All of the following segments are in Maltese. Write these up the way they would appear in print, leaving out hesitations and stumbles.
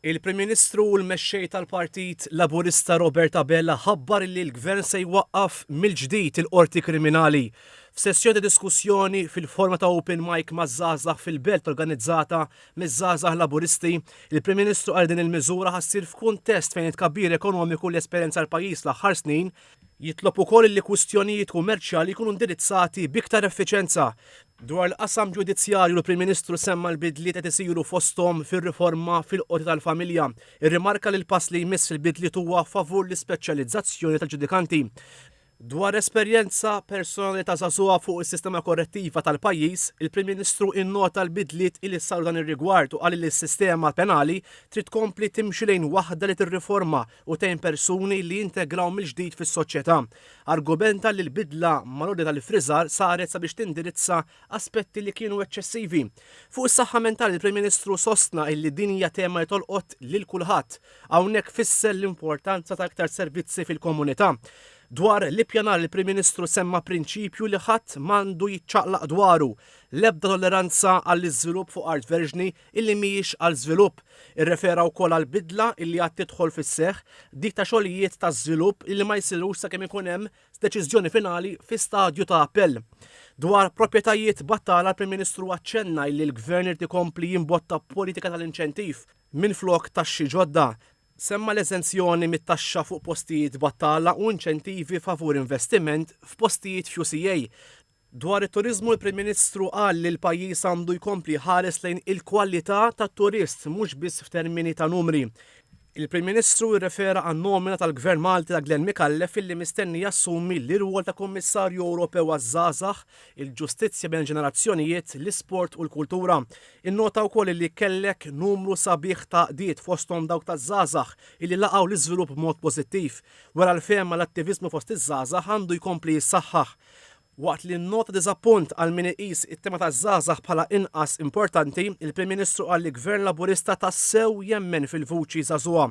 Il-Prim Ministru u l-Mexxej tal-Partit Laburista Robert Abela ħabbar li l-Gvern se jwaqqaf mill-ġdid il-Qorti Kriminali. F'sessjoni ta' diskussjoni fil-forma ta' open mic maż-żgħażagħ fil-Belt organizzata miż-Żgħażagħ Laburisti, il-Prim Ministru qal din il-miżura ħa ssir f'kuntest fejn it-tkabbir ekonomiku li esperjenza l-pajjiż l-aħħar snin Jitlob ukoll li kwistjonijiet kummerċjali jkunu indirizzati b'iktar effiċenza. Dwar l-qasam ġudizzjarju l-Prim Ministru semma l-bidliet qed isiru fosthom fir-riforma fil-Qorti tal-Familja. Irrimarka li l-pass li jmiss fil-bidliet huwa favur l-ispeċjalizzazzjoni tal-ġudikanti. Dwar esperjenza personali ta' żagħżugħa fuq is-sistema korrettiva tal-pajjiż, il-Prim Ministru innota l-bidliet li saru dan ir-rigward u qal li s-sistema penali trid tkompli timxi lejn waħda li tirriforma u tgħin persuni li jintegraw mill-ġdid fis-soċjetà. Argumenta li l-bidla mal-ordni tal-iffriżar saret sabiex tindirizza aspetti li kienu eċċessivi. Fuq is-saħħa mentali l-Prim Ministru sostna illi din hija tema li tolqot lil kulħadd. Hawnhekk fisser l-importanza ta' iktar servizzi fil-komunità. Dwar l-ippjanar il-Prim Ministru semma prinċipju li ħadd m'għandu jiċċaqlaq dwaru, l-ebda tolleranza għall-iżvilupp fuq art verġni illi mhijiex għal żvilupp. Irrefera wkoll għal bidla illi għad tidħol fis-seħħ, dik ta' xogħlijiet ta' żvilupp illi ma jsirux sakemm ikun hemm deċiżjoni finali fi stadju ta' appell. Dwar proprjetajiet battala l-Prim Ministru aċċenna illi l-Gvern irid ikompli jimbotta politika tal-inċentiv minflok taxxi ġodda. Semma l-eżenzjoni mit-taxxa fuq postijiet battala u inċentivi favur investiment f'postijiet f'UCA. Dwar it-turiżmu l-Prim Ministru qal li l-pajjiż għandu jkompli jħares lejn il-kwalità tat-turist mhux biss f'termini ta' numri. Il-Prim Ministru rrefera għan-nomina tal-Gvern Malti ta' Glenn Micallef illi mistenni jassumi l-irwol ta' Kummissarju Ewropew għaż-Żgħażagħ, il-Ġustizzja bejn il-Ġenerazzjonijiet, l-Isport u l-Kultura. Innota wkoll illi kellek numru sabiħ ta' għaqdiet fosthom dawk taż-żgħażagħ illi laqgħu l-iżvilupp b'mod pożittiv. Wera l-fehma l-attiviżmu fost iż-żgħażagħ għandu jkompli jissaħħaħ. Waqt li nnota diżappunt għal min iqis it-tema taż-żgħażagħ bħala inqas importanti, il-Prim Ministru qal li Gvern Laburista tassew jemmen fil-vuċi żagħżugħa.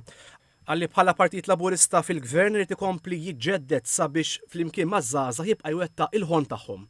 Qal li bħala Partit Laburista fil-Gvern irid ikompli jiġġedded sabiex flimkien maż-żgħażagħ jibqa' jwettaq il-ħolm tagħhom.